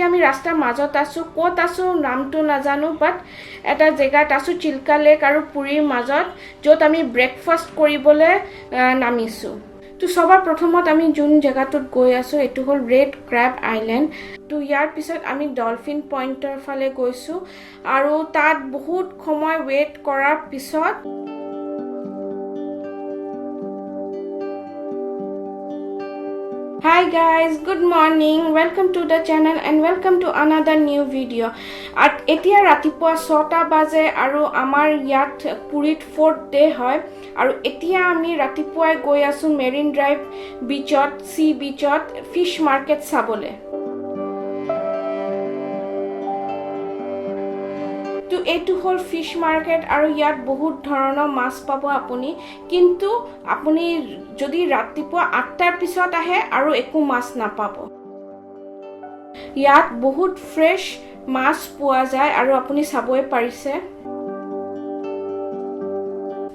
এতিয়া আমি ৰাস্তাৰ মাজত আছোঁ। ক'ত আছোঁ নামটো নাজানো, বাট এটা জেগাত আছোঁ চিল্কা লেক আৰু পুৰীৰ মাজত, য'ত আমি ব্ৰেকফাষ্ট কৰিবলৈ নামিছোঁ। তো সবাৰ প্ৰথমত আমি যোন জেগাটোত গৈ আছোঁ এইটো হ'ল ৰেড ক্ৰেব আইলেণ্ড। তো ইয়াৰ পিছত আমি ডলফিন পইণ্টৰ ফালে গৈছোঁ আৰু তাত বহুত সময় ৱেইট কৰাৰ পিছত Hi guys, good morning. Welcome to the channel and welcome to another new video. এতিয়া ৰাতিপুৱা 6টা বাজে আৰু আমাৰ ইয়াত পুৰীত ফ'ৰ্থ ডে হয় আৰু এতিয়া আমি ৰাতিপুৱাই গৈ আছোঁ মেৰিন ড্ৰাইভ বিচত, চি বিচত ফিছ মাৰ্কেট চাবলৈ। তো এইটো হ'ল ফিছ মাৰ্কেট আৰু ইয়াত বহুত ধৰণৰ মাছ পাব আপুনি, কিন্তু আপুনি যদি ৰাতিপুৱা 8টাৰ পিছত আহে আৰু একো মাছ নাপাব। ইয়াত বহুত ফ্ৰেছ মাছ পোৱা যায় আৰু আপুনি চাবই পাৰিছে।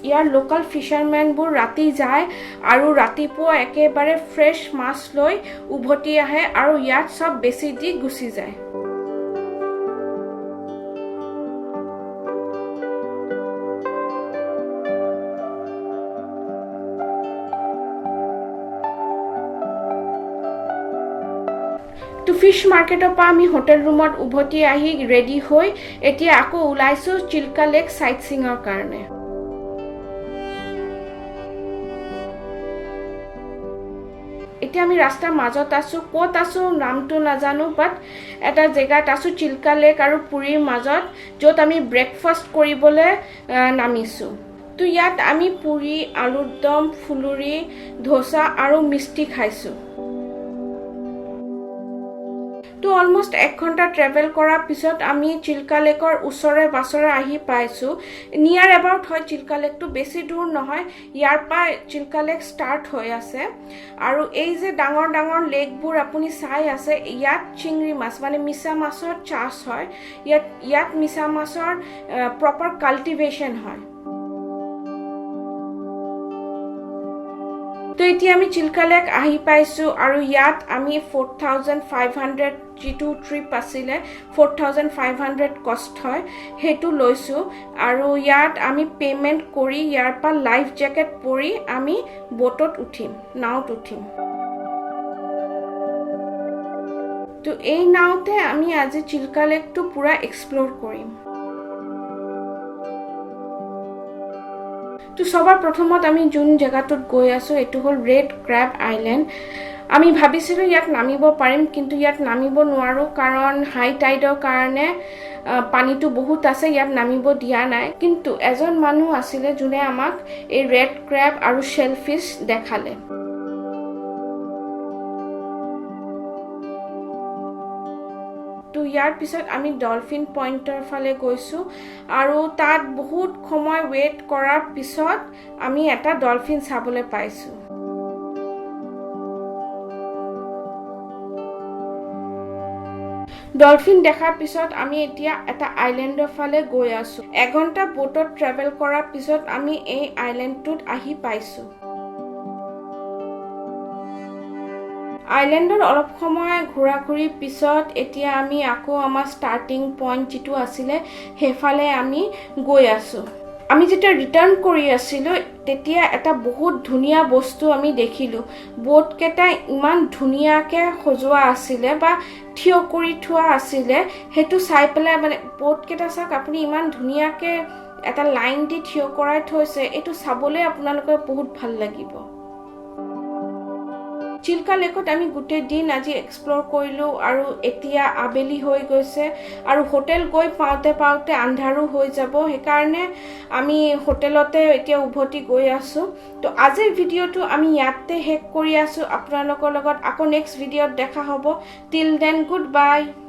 ইয়াৰ লোকেল ফিচাৰমেনবোৰ ৰাতি যায় আৰু ৰাতিপুৱা একেবাৰে ফ্ৰেছ মাছ লৈ উভতি আহে আৰু ইয়াত চব বেচি দি গুচি যায়। তো ফিছ মাৰ্কেটৰ পৰা আমি হোটেল ৰুমত উভতি আহি ৰেডি হৈ এতিয়া আকৌ ওলাইছোঁ চিল্কা লেক চাইট চিঙৰ কাৰণে। এতিয়া আমি ৰাস্তাৰ মাজত আছোঁ। ক'ত আছোঁ নামটো নাজানো, বাট এটা জেগাত আছোঁ চিল্কা লেক আৰু পুৰীৰ মাজত, য'ত আমি ব্ৰেকফাষ্ট কৰিবলৈ নামিছোঁ। তো ইয়াত আমি পুৰি, আলুৰ দম, ফুলুৰি, ধোচা আৰু মিষ্টি খাইছোঁ। তো অলমষ্ট 1 ঘণ্টা ট্ৰেভেল কৰাৰ পিছত আমি চিল্কা লেকৰ ওচৰে পাছৰে আহি পাইছোঁ। নিয়াৰ এবাউট হয় চিল্কা লেকটো, বেছি দূৰ নহয়। ইয়াৰ পৰা চিল্কা লেক ষ্টাৰ্ট হৈ আছে আৰু এই যে ডাঙৰ ডাঙৰ লেকবোৰ আপুনি চাই আছে, ইয়াত চিংৰি মাছ মানে মিছা মাছৰ চাষ হয়। ইয়াত মিছা মাছৰ প্ৰপাৰ কাল্টিভেশ্যন হয়। তো এতিয়া আমি চিল্কা লেক আহি পাইছোঁ আৰু ইয়াত আমি 4500 যিটো ট্ৰিপ আছিলে, 4500 কষ্ট হয়, সেইটো লৈছোঁ আৰু ইয়াত আমি পে'মেণ্ট কৰি ইয়াৰ পৰা লাইফ জেকেট পৰি আমি ব'টত উঠিম, নাৱত উঠিম। তো এই নাওতে আমি আজি চিল্কা লেকটো পূৰা এক্সপ্ল'ৰ কৰিম। তো সবাৰ প্ৰথমত আমি যোন জেগাটোত গৈ আছোঁ এইটো হ'ল ৰেড ক্ৰেব আইলেণ্ড। আমি ভাবিছিলোঁ ইয়াত নামিব পাৰিম, কিন্তু ইয়াত নামিব নোৱাৰোঁ, কাৰণ হাই টাইডৰ কাৰণে পানীটো বহুত আছে, ইয়াত নামিব দিয়া নাই। কিন্তু এজন মানুহ আছিলে যোনে আমাক এই ৰেড ক্ৰেব আৰু শ্বেল ফিছ দেখালে। তো ইয়াৰ পিছত আমি ডলফিন পইণ্টৰ ফালে গৈছোঁ আৰু তাত বহুত সময় ৱেইট কৰাৰ পিছত আমি এটা ডলফিন চাবলৈ পাইছোঁ। ডলফিন দেখাৰ পিছত আমি এতিয়া এটা আইলেণ্ডৰ ফালে গৈ আছোঁ। এঘণ্টা বোটত ট্ৰেভেল কৰাৰ পিছত আমি এই আইলেণ্ডটোত আহি পাইছোঁ। আইলেণ্ডত অলপ সময় ঘূৰা ঘূৰিৰ পিছত এতিয়া আমি আকৌ আমাৰ ষ্টাৰ্টিং পইণ্ট যিটো আছিলে সেইফালে আমি গৈ আছোঁ। আমি যেতিয়া ৰিটাৰ্ণ কৰি আছিলোঁ তেতিয়া এটা বহুত ধুনীয়া বস্তু আমি দেখিলোঁ। বোটকেইটা ইমান ধুনীয়াকৈ সজোৱা আছিলে বা থিয় কৰি থোৱা আছিলে, সেইটো চাই পেলাই মানে বোটকেইটা চাওক আপুনি, ইমান ধুনীয়াকৈ এটা লাইন দি থিয় কৰাই থৈছে, এইটো চাবলৈ আপোনালোকৰ বহুত ভাল লাগিব। চিল্কা লেকত আমি গোটেই দিন আজি এক্সপ্ল'ৰ কৰিলোঁ আৰু এতিয়া আবেলি হৈ গৈছে আৰু হোটেল গৈ পাওঁতে পাওঁতে আন্ধাৰো হৈ যাব, সেইকাৰণে আমি হোটেলতে এতিয়া উভতি গৈ আছোঁ। তো আজিৰ ভিডিঅ'টো আমি ইয়াতে শেষ কৰি আছোঁ। আপোনালোকৰ লগত আকৌ নেক্সট ভিডিঅ'ত দেখা হ'ব। Till then, good bye.